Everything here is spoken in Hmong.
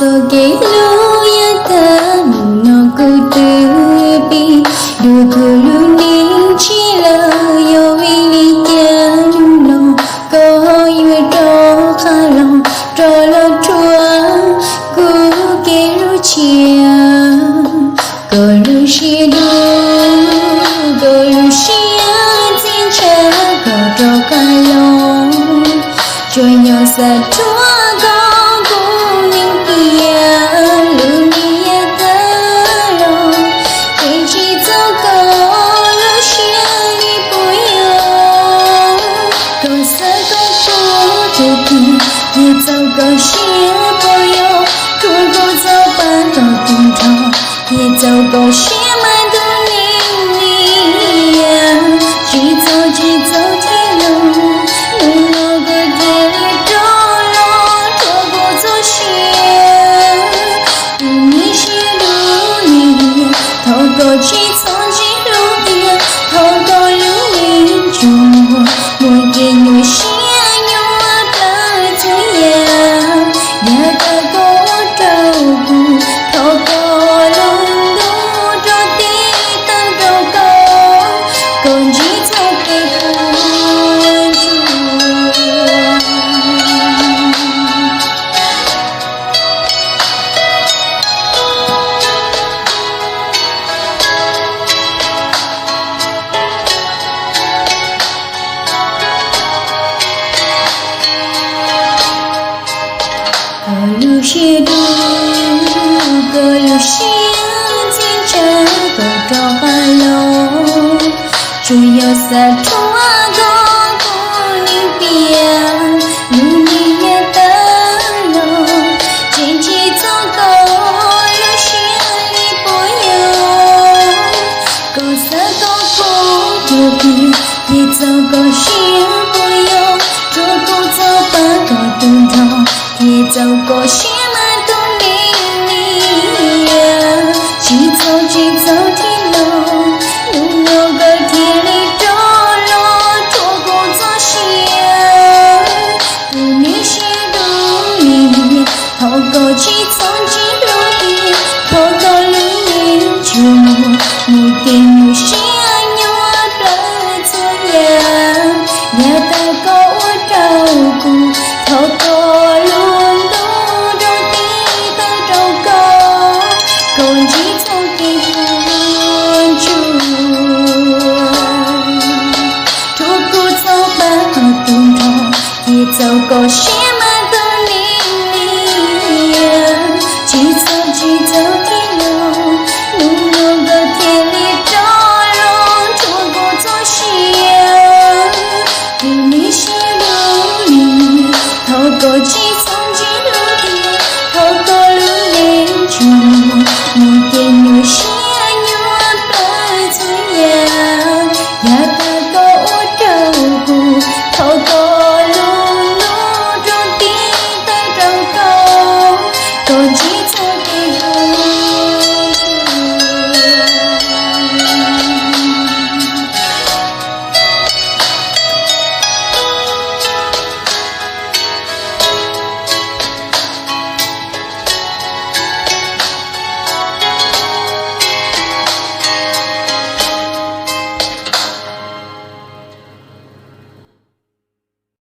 Txoj kev hlub yav tag mus no kuv twb pib, dua kuv lub neej tsis lawm, yog vim li cas hnub no koj yuav rov qab los, rov los rhuav kuv kev hlub tshiab. Koj lub siab dub, koj lub siab txias ntshav, koj rov qab los, tsuas yog xav rhuav koj kuv neej tiag. Lub neej yav tag los, ces tsis txog koj lub siab li puas yog. Koj xav kom kuv tus kheej, ces txog koj siab puas yog, rhuav kuv txoj paj nrog tus nraug, ces txog koj siab mas tus neeg li. Tsis txog, tsis txog thiab los, hnub no koj thiaj li rov los rhuav kuv txoj sia. Tus me siab dub li, thov koj tsis txhob ntsia hlub tiag, thov koj lub neej tsuas muaj kev nyuaj siab nyuaj plawv txhua yam. Yav tag koj ua rau kuv, thov koj lub ntuj rov teb tawm rau koj, koj ntsib txoj kev puas tsuaj. Koj lub siab dub, koj lub siab txias ntshav, koj rov qab los, tsuas yog xav rhuav koj kuv neej tiag. Lub neej yav tag los, ces tsis txog koj lub siab li puas yog. Koj xav kom kuv tus kheej, ces txog koj siab puas yog, rhuav kuv txoj paj nrog tus nraug, ces txog koj siab mas tus neeg li. Tsis txog, tsis txog thiab los, hnub no koj thiaj li rov los rhuav kuv txoj sia. Tus me siab dub li, thov koj tsis txhob ntsia hlub tiag, thov koj lub neej tsuas muaj kev nyuaj siab nyuaj plawv txhua yam. Yav tag koj ua rau kuv, thov koj lub ntuj rov teb tawm rau koj, koj ntsib txoj kev puas tsuaj. Rhuav kuv txoj paj nrog tus nraug, ces txog koj siab